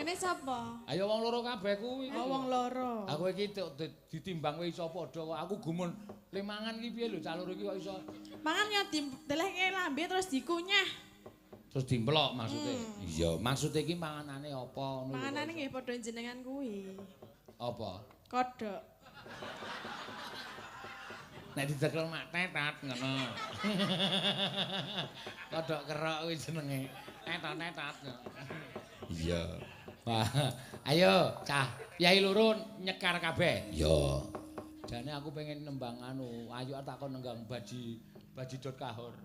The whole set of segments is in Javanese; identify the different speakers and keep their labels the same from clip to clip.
Speaker 1: Kene sapa?
Speaker 2: Ayo wong loro kabeh kuwi.
Speaker 1: Oh, wong loro.
Speaker 2: Aku iki ditimbang kowe iso padha kok. Aku gumun le mangan iki piye lho cah loro iki kok iso.
Speaker 1: Mangan yo didelehke lambe terus dikunyah.
Speaker 2: Terus dimplok maksude. Iya, maksude iki manganane apa ngono lho.
Speaker 1: Manganane nggih padha jenengan kuwi.
Speaker 2: Apa?
Speaker 1: Kodhok.
Speaker 2: Nek didekel mak tetat ngono. Kodhok kerok kuwi jenenge. Tetat-tetat. Iya. Wah, ayo cah, yai loro nyekar kabeh. Iya. Jane aku pengen nembang anu, ayo takon nenggang baji dot kahor.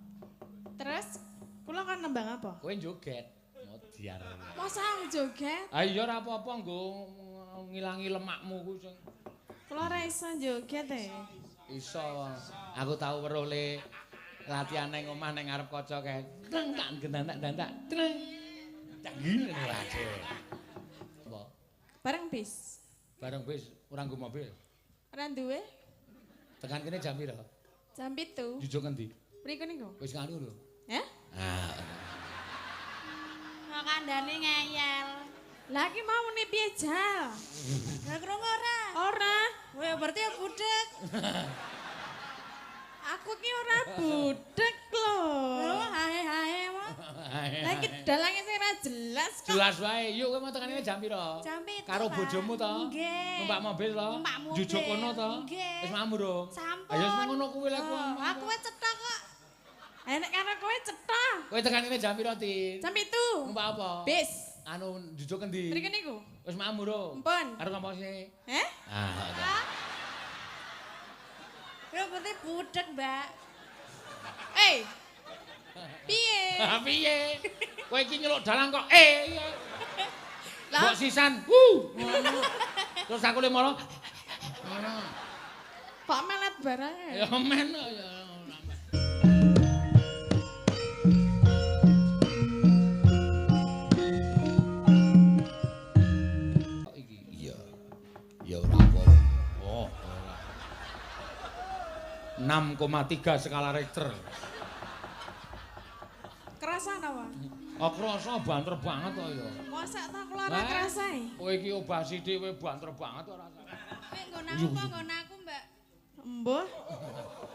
Speaker 1: Terus kula kon nembang apa?
Speaker 2: Kowe joget. Modiar.
Speaker 1: Masa aku joget?
Speaker 2: Ah iya ora apa-apa nggo ngilangi lemakmu ku sing.
Speaker 1: Kula ora iso joget e.
Speaker 2: Iso. Aku tau weruh le latihan ning omah ning ngarep kaca kae. Treng tak gendantak-dantak. Treng. Canggih ngono ae. Apa?
Speaker 1: Bareng bis.
Speaker 2: Bareng bis ora nggo mobil.
Speaker 1: Ora duwe.
Speaker 2: Tekan kene jam pira?
Speaker 1: Jam 7.
Speaker 2: Jujuk ngendi?
Speaker 1: Mriku niku.
Speaker 2: Wis nganu lho.
Speaker 1: Heh?
Speaker 2: Ah.
Speaker 3: Kok kandhane ngeyel.
Speaker 1: Lah iki mau muni piye jal?
Speaker 3: Lah krungu ora?
Speaker 1: Ora.
Speaker 3: Kowe berarti ya budhek.
Speaker 1: Aku ki ora budhek lho.
Speaker 3: Lho hae-hae wae.
Speaker 1: Lah iki dalange sing ora jelas kok.
Speaker 2: Jelas wae. Yuk kowe mau tekan kene jam pira?
Speaker 3: Jam 7.
Speaker 2: Karo bojomu to?
Speaker 3: Nggih.
Speaker 2: Numpak mobil to?
Speaker 3: Numpak mobil.
Speaker 2: Jujuk kono to?
Speaker 3: Nggih.
Speaker 2: Wis mambu durung?
Speaker 3: Sampun.
Speaker 2: Ayo wis ngono kuwi lek kuwi.
Speaker 3: Aku wis cetha kok.
Speaker 1: Enek karo kowe cetha.
Speaker 2: Kowe tekan kene jam pira, Tin?
Speaker 1: Jam 7.
Speaker 2: Numpak apa?
Speaker 1: Bis.
Speaker 2: Anu jujuk endi?
Speaker 1: Mriki niku.
Speaker 2: Wis mambu durung?
Speaker 1: Mpun.
Speaker 2: Karo ngomong sih.
Speaker 1: Heh?
Speaker 2: Ah.
Speaker 3: Ya berarti budhek, Mbak.
Speaker 1: Eh. Piye?
Speaker 2: Piye? Kowe iki nyeluk dalang kok eh.
Speaker 1: Lah
Speaker 2: mbok sisan. Wuh. Terus aku le moro. Ngono.
Speaker 1: Kok melet barang
Speaker 2: ya? Men ya. Iki iya. Ya ora apa. Oh, ora. 6,3 skala Richter.
Speaker 1: Kerasa apa?
Speaker 2: Oh, kerasa banter banget kok ya.
Speaker 1: Mosok ta kula ora kerasa e.
Speaker 2: Kowe iki obah sithik kowe banter banget ora.
Speaker 3: Kowe nggon aku apa nggon aku, Mbak?
Speaker 1: Embuh.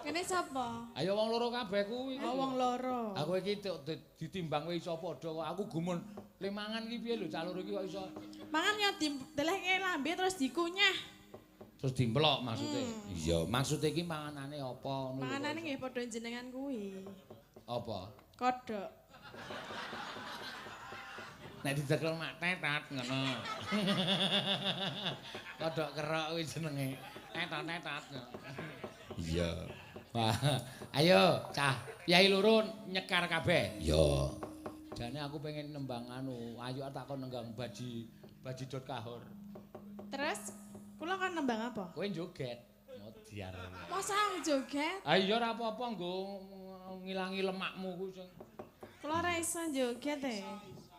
Speaker 1: Kene sapa?
Speaker 2: Ayo wong loro kabeh kuwi.
Speaker 1: Oh, wong loro.
Speaker 2: Aku iki ditimbang kowe iso padha kok. Aku gumun le mangan iki piye lho cah loro iki kok iso.
Speaker 1: Mangan yo didelehke lambe terus dikunyah.
Speaker 2: Terus dimplok maksude. Iya, maksude iki manganane apa ngono lho.
Speaker 1: Manganane nggih padha jenengan kuwi.
Speaker 2: Apa?
Speaker 1: Kodhok.
Speaker 2: Nek didekel mak tetat ngono. Kodhok kerok kuwi jenenge. Tetat-tetat. Iya. Wah, ayo cah, yai loro nyekar kabeh. Iya. Jane aku pengen nembang anu, ayo takon nenggang baji dot kahor.
Speaker 1: Terus kula kon nembang apa?
Speaker 2: Kowe joget. Modiar.
Speaker 1: Masa aku joget?
Speaker 2: Ah iya ora apa-apa nggo ngilangi lemakmu ku sing.
Speaker 1: Kula ora iso joget e.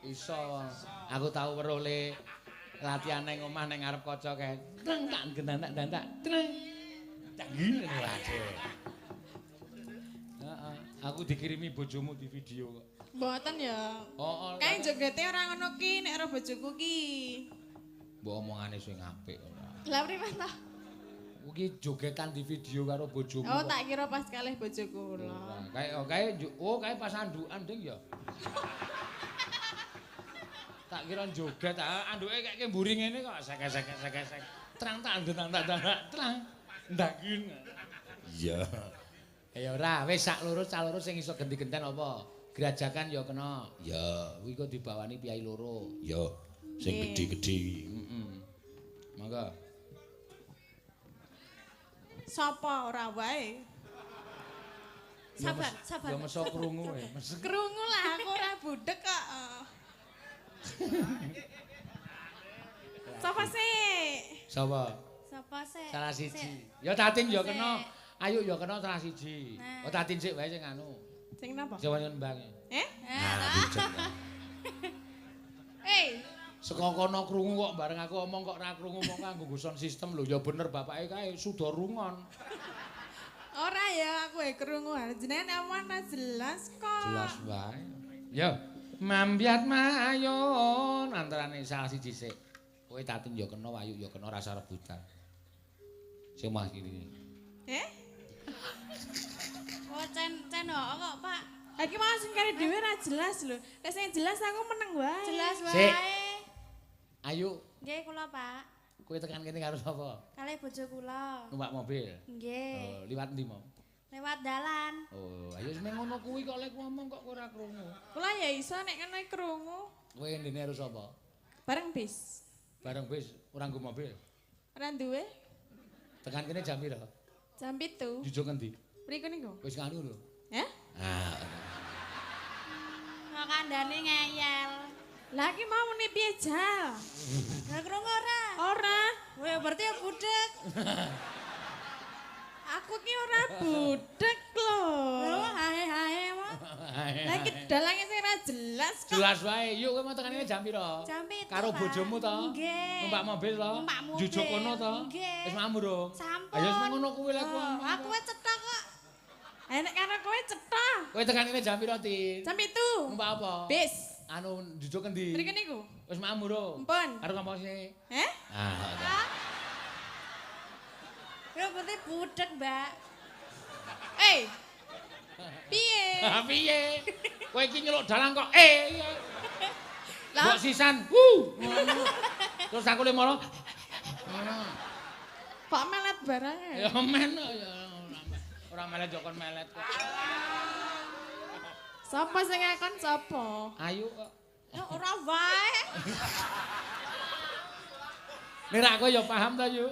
Speaker 2: Iso. Aku tau weruh le latihan ning omah ning ngarep kaca kae. Treng tak gendantak-dantak. Treng. Canggih ngono ae. Heeh, aku dikirimi bojomu di video kok.
Speaker 1: Mboten ya.
Speaker 2: Heeh.
Speaker 1: Kae jogete ora ngono ki nek ora bojoku ki.
Speaker 2: Mbok omongane sing apik ora.
Speaker 1: Lah priwen ta?
Speaker 2: Kuwi jogetan di video karo bojomu.
Speaker 1: Oh, tak kira pas kalih bojoku lho.
Speaker 2: Kae kae oh kae pas andukan ding ya. Tak kira joget, anduke kayak mburi ngene kok sek-sek-sek-sek. Trang tak ndang tak trang. Ndangin. Iya. Ya ora, wis sak loro cah loro sing iso genti-genten apa? Grajakan ya kena. Ya, kuwi kok dibawani piyai loro. Ya, sing gedhe-gedhe iki. Heeh. Monggo.
Speaker 1: Sapa ora wae?
Speaker 3: Sabar, sabar.
Speaker 2: Ya meso krungu e.
Speaker 1: Krungu lah aku ora budhek kok. Sapa sih?
Speaker 2: Sapa?
Speaker 3: Sapa sih?
Speaker 2: Salah siji. Ya Tatin ya kena. Ayo ya kena salah siji. Oh Tatin sik wae sing anu.
Speaker 1: Sing napa?
Speaker 2: Sing nembang.
Speaker 1: Eh?
Speaker 2: Nah,
Speaker 1: Eh.
Speaker 2: Saka kono krungu kok bareng aku omong kok ora krungu mong kanggo sound system lho. Ya bener bapake kae suda rungon.
Speaker 1: Ora ya aku e krungu jenengan awan jelas kok.
Speaker 2: Jelas wae. Ya. Mambyat mayon antarane salah siji sik. Kowe Tatin ya kena, Wayu ya kena, rasa rebutan. Sing mah kiri.
Speaker 1: Eh?
Speaker 3: Oh, cen kok, Pak.
Speaker 1: Iki mau sing kare dhewe ora jelas lho. Nek sing jelas aku meneng wae.
Speaker 3: Jelas wae.
Speaker 2: Ayo.
Speaker 3: Nggih kula, Pak.
Speaker 2: Kowe tekan kene karo sapa?
Speaker 3: Kalih bojo kula.
Speaker 2: Numpak mobil.
Speaker 3: Nggih.
Speaker 2: Oh, liwat endi mau?
Speaker 3: Lewat dalan.
Speaker 2: Oh, ayo wis ngono kuwi kok lek ngomong kok ora krungu.
Speaker 1: Kula ya iso nek ngono krungu.
Speaker 2: Kowe ndene karo sapa?
Speaker 1: Bareng bis.
Speaker 2: Bareng bis, ora nggo mobil.
Speaker 1: Ora duwe.
Speaker 2: Tekan kene jam pira?
Speaker 1: Jam 7.
Speaker 2: Jujuk ngendi?
Speaker 1: Mriku niku.
Speaker 2: Wis nganu lho.
Speaker 1: Heh?
Speaker 2: Ah.
Speaker 3: Kok kandhane ngeyel.
Speaker 1: Lah iki mau muni piye jal?
Speaker 3: Lah krungu ora?
Speaker 1: Ora.
Speaker 3: Kowe berarti ya budek.
Speaker 1: Aku ki ora budek lho.
Speaker 3: Lho hae-hae wae.
Speaker 1: Lah iki dalange sing ora jelas kok.
Speaker 2: Jelas wae. Yuk kowe mau tekan kene jam pira?
Speaker 3: Jam 7.
Speaker 2: Karo bojomu to?
Speaker 3: Nggih.
Speaker 2: Numpak mobil to?
Speaker 3: Numpak mobil.
Speaker 2: Jujuk kono to?
Speaker 3: Nggih.
Speaker 2: Wis mambu durung?
Speaker 3: Sampun.
Speaker 2: Ayo wis ngono kuwi lek kowe.
Speaker 3: Aku wis cetha kok.
Speaker 1: Ayo nek karo kowe cetha.
Speaker 2: Kowe tekan kene jam pira, Tin?
Speaker 1: Jam 7.
Speaker 2: Numpak apa?
Speaker 1: Bis.
Speaker 2: Anu jujuk endi?
Speaker 1: Mriki niku.
Speaker 2: Wis mambu durung?
Speaker 1: Mpun.
Speaker 2: Karo sapa sih?
Speaker 1: Heh?
Speaker 2: Ah.
Speaker 3: Lho berarti budek, Mbak.
Speaker 1: Eh. Piye?
Speaker 2: Ha piye? Kowe iki nyeluk dalang kok eh.
Speaker 1: Lah
Speaker 2: Mbok sisan. Wuh. Terus aku le moro. Ngono.
Speaker 1: Kok melet barang
Speaker 2: ya? Ya men ya ora melet yo kon melet kok.
Speaker 1: Sapa sing ngakon sapa?
Speaker 2: Ayu kok.
Speaker 3: Ya ora wae.
Speaker 2: Nek ra kowe ya paham ta, Yu?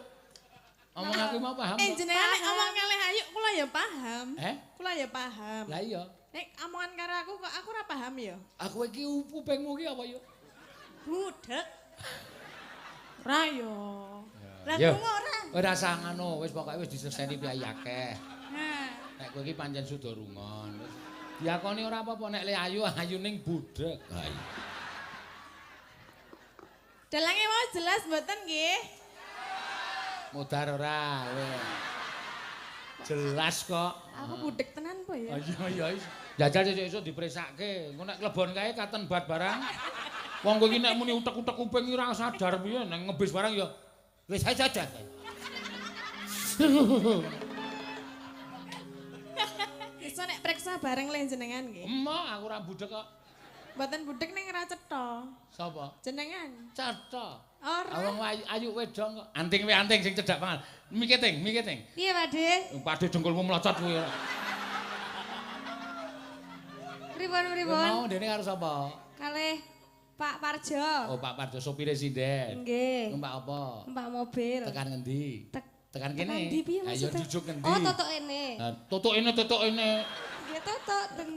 Speaker 2: Omong aku mau paham.
Speaker 1: Eh jenengan nek omong kalih Ayu kula ya paham.
Speaker 2: Eh?
Speaker 1: Kula ya paham.
Speaker 2: Lah iya.
Speaker 1: Nek omongan karo aku kok aku ora paham ya.
Speaker 2: Aku iki kupingmu iki apa, Yu?
Speaker 3: Budek.
Speaker 1: Ora yo.
Speaker 3: Lah krungu ora?
Speaker 2: Ora usah ngono, wis pokoke wis diseseni piyayi akeh.
Speaker 3: Nah,
Speaker 2: nek kowe iki pancen suda rungon. Wis diakoni ora apa-apa nek le ayu ayuning budek. Ha iya.
Speaker 1: Dalange mau jelas mboten nggih?
Speaker 2: Modar ora kowe. Jelas kok.
Speaker 1: Aku budek tenan po ya.
Speaker 2: Iya iya. Jajal sesuk dipresake. Engko nek klebon kae katen bat barang. Wong kowe iki nek muni utek-utek kuping iki ora sadar piye nek ngebis barang ya wis aja aja.
Speaker 1: Iso nek preksa bareng le jenengan nggih.
Speaker 2: Emoh aku ora budek kok.
Speaker 1: Mboten budek ning ora cetha.
Speaker 2: Sapa?
Speaker 1: Jenengan.
Speaker 2: Cetha.
Speaker 1: Ora.
Speaker 2: Wong ayu wedong kok. Anting we anting sing cedhak banget. Mike ting, mike ting.
Speaker 3: Piye, Pak De?
Speaker 2: Padhe dengkulmu mlocot kuwi.
Speaker 3: Pripun-pripun?
Speaker 2: Mau dene karo sapa?
Speaker 3: Kalih Pak Parjo.
Speaker 2: Oh, Pak Parjo sopire sinden.
Speaker 3: Nggih.
Speaker 2: Numpak apa?
Speaker 3: Numpak mobil.
Speaker 2: Tekan ngendi? Tekan kene.
Speaker 3: Tekan ndi piye
Speaker 2: Ayo
Speaker 3: maksudnya?
Speaker 2: jujuk ngendi?
Speaker 3: Oh, totok ene.
Speaker 2: Tutuk ene, tutuk ene.
Speaker 3: Nggih, totok teng.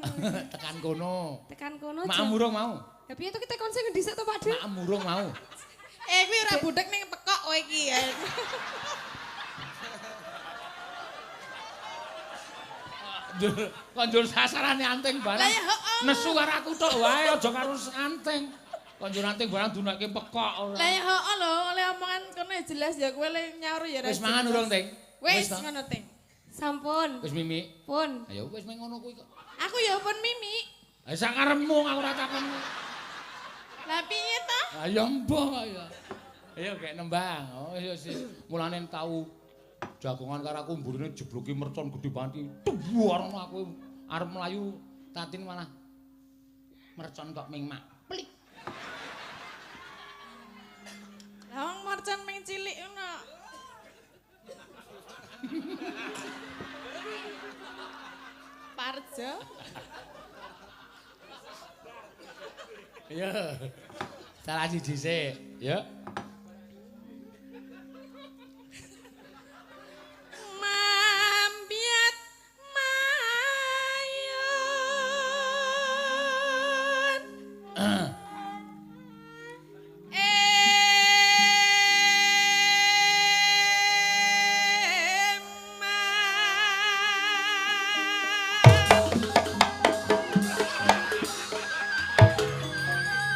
Speaker 2: Tekan kono.
Speaker 3: Tekan kono.
Speaker 2: Maem urung mau.
Speaker 3: Lah piye to kita kon sing ngendi sik to, Pak De?
Speaker 2: Maem urung mau.
Speaker 1: Eh kuwi ora budek ning pekok kowe iki ya.
Speaker 2: Kok njur sasarane anting barang.
Speaker 1: Lah ya heeh.
Speaker 2: Nesu karo aku tok wae aja karo anting. Kok njur anting barang dunake pekok ora.
Speaker 1: Lah ya heeh lho, oleh omongan kono ya jelas ya kowe le nyaur ya ora.
Speaker 2: Wis mangan urung, Ting?
Speaker 1: Wis ngono, Ting.
Speaker 3: Sampun.
Speaker 2: Wis mimi.
Speaker 3: Pun.
Speaker 2: Ayo wis meng ngono kuwi kok.
Speaker 1: Aku ya pun mimi.
Speaker 2: Ha sak karepmu aku ora takon.
Speaker 1: Lah piye to?
Speaker 2: Ayo mbah ya. Ayo gek nembang. Oh iya sih. Mulane tau jagongan karo aku mburine jebluki mercon gedhe banget iki. Tuwar aku arep mlayu Tatin malah mercon kok ming mak. Plik.
Speaker 1: Lah wong mercon ming cilik ngono. Parjo.
Speaker 2: Iya. Salah siji sik, ya.
Speaker 1: Mambiat mayun.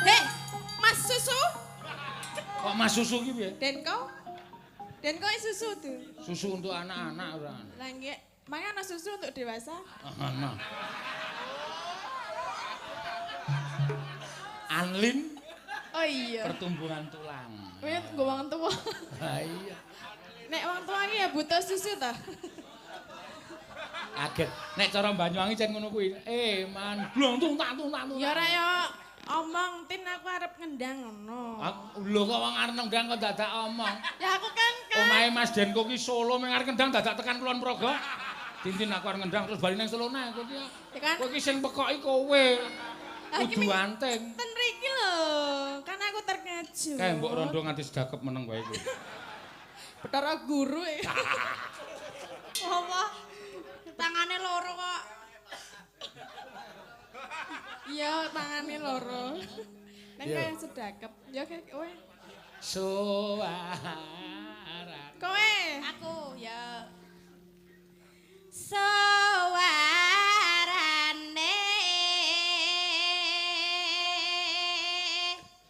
Speaker 1: Hei, Mas Susu.
Speaker 2: Kok Mas Susu ki piye?
Speaker 1: Denko? Denko susu tuh.
Speaker 2: Susu untuk anak-anak ora.
Speaker 1: Lah nggih, mangan ana susu untuk dewasa.
Speaker 2: Ana. Anlin.
Speaker 1: Oh iya.
Speaker 2: Pertumbuhan tulang.
Speaker 1: Kowe nggo wong tuwa.
Speaker 2: Ha iya.
Speaker 1: Nek wong tuwa iki ya butuh susu ta.
Speaker 2: Kaget. Nek cara Banyuwangi jan ngono kuwi. Man blong tung tak tung tak tung.
Speaker 1: Ya ora ya omong tin aku arep ngendang ngono.
Speaker 2: Lho kok wong arep ngendang kok dadak omong.
Speaker 1: Ya aku kan
Speaker 2: omahe Mas Denko ki Solo mung arep ngendang dadak tekan Kulon Progo. Tintin aku arep ngendang terus bali nang Solo neh kowe ki.
Speaker 1: Ya kan?
Speaker 2: Kowe ki sing pekoki kowe. Kudu anting.
Speaker 1: Ten mriki lho. Kan aku terkejut.
Speaker 2: Kae mbok rondo nganti sedakep meneng wae kowe.
Speaker 1: Betara guru e.
Speaker 3: Apa? Tangane loro kok.
Speaker 1: Iya, tangane loro. Neng kaya sedakep. Ya kowe.
Speaker 2: Suara.
Speaker 1: Kowe.
Speaker 3: Aku ya. Suarane.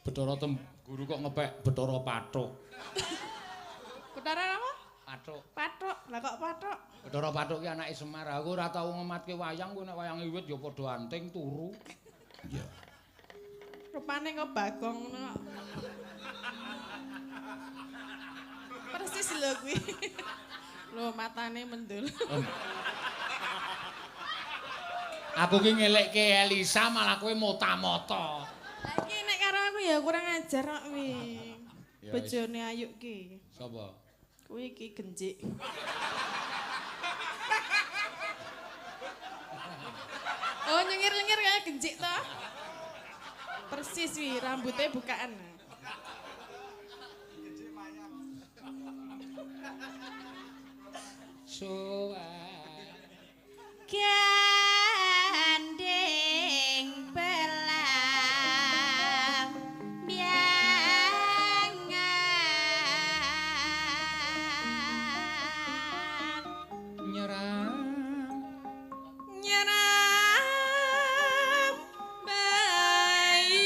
Speaker 2: Betara tem guru kok ngepek Betara Pathuk.
Speaker 1: Betara apa?
Speaker 2: Pathuk.
Speaker 1: Pathuk. Lah kok pathuk?
Speaker 2: Betara Pathuk ki anake Semar. Aku ora tau ngematke wayang, kowe nek wayang wiwit ya padha anting turu. Iya.
Speaker 1: Rupane kok Bagong ngono kok. Persis lho kuwi. Lho matane mendul.
Speaker 2: Aku ki ngelekke Elisa malah kowe mota-mota.
Speaker 1: Lah iki nek karo aku ya kurang ajar kok kuwi. Bojone Ayu ki.
Speaker 2: Sapa?
Speaker 1: Kuwi iki genjik. Oh nyengir-nyengir kayak genjik toh. Persis wi rambutnya bukaan.
Speaker 3: Gandeng belang biangan
Speaker 2: nyerang
Speaker 1: nyerang bayi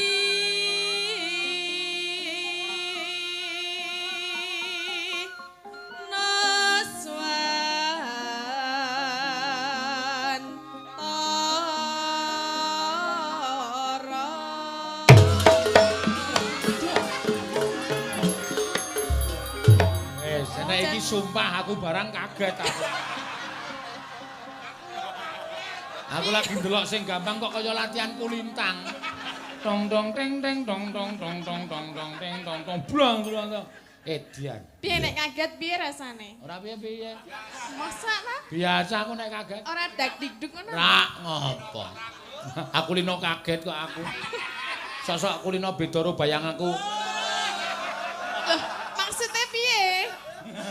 Speaker 1: naswan tara.
Speaker 2: Nek iki sumpah aku barang kaget aku. Aku lagi ndelok sing gampang kok kaya latihan kulintang. Dong dong teng teng dong dong dong dong dong dong teng dong dong blang blang. Edian.
Speaker 1: Piye nek kaget piye rasane?
Speaker 2: Ora piye-piye.
Speaker 1: Masa ta?
Speaker 2: Biasa aku nek kaget.
Speaker 1: Ora dak dikduk ngono.
Speaker 2: Rak ngopo. Aku lino kaget kok aku. Sosok aku lino beda karo bayang aku.
Speaker 1: Loh, maksudnya piye?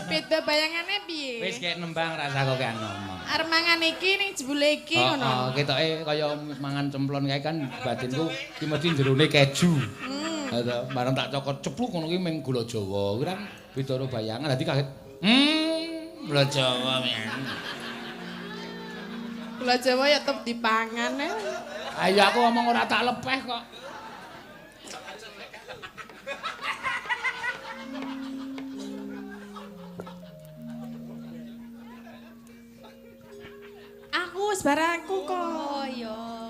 Speaker 1: Beda bayangane piye?
Speaker 2: Wis kek nembang rasa kok kek ngomong.
Speaker 1: Arep mangan iki ning jebule iki ngono.
Speaker 2: Heeh, ketoke kaya mangan cemplon kae kan batinku ki mesti jerone keju. Heeh, bareng tak cokot cepluk ngono ki ming gula Jawa. Kuwi kan beda karo bayangan dadi kaget. Gula Jawa men.
Speaker 1: Gula Jawa ya tetep dipangan ya.
Speaker 2: Ayo aku ngomong ora tak lepeh kok.
Speaker 1: Aku wis barangku kok.
Speaker 3: Oh iya.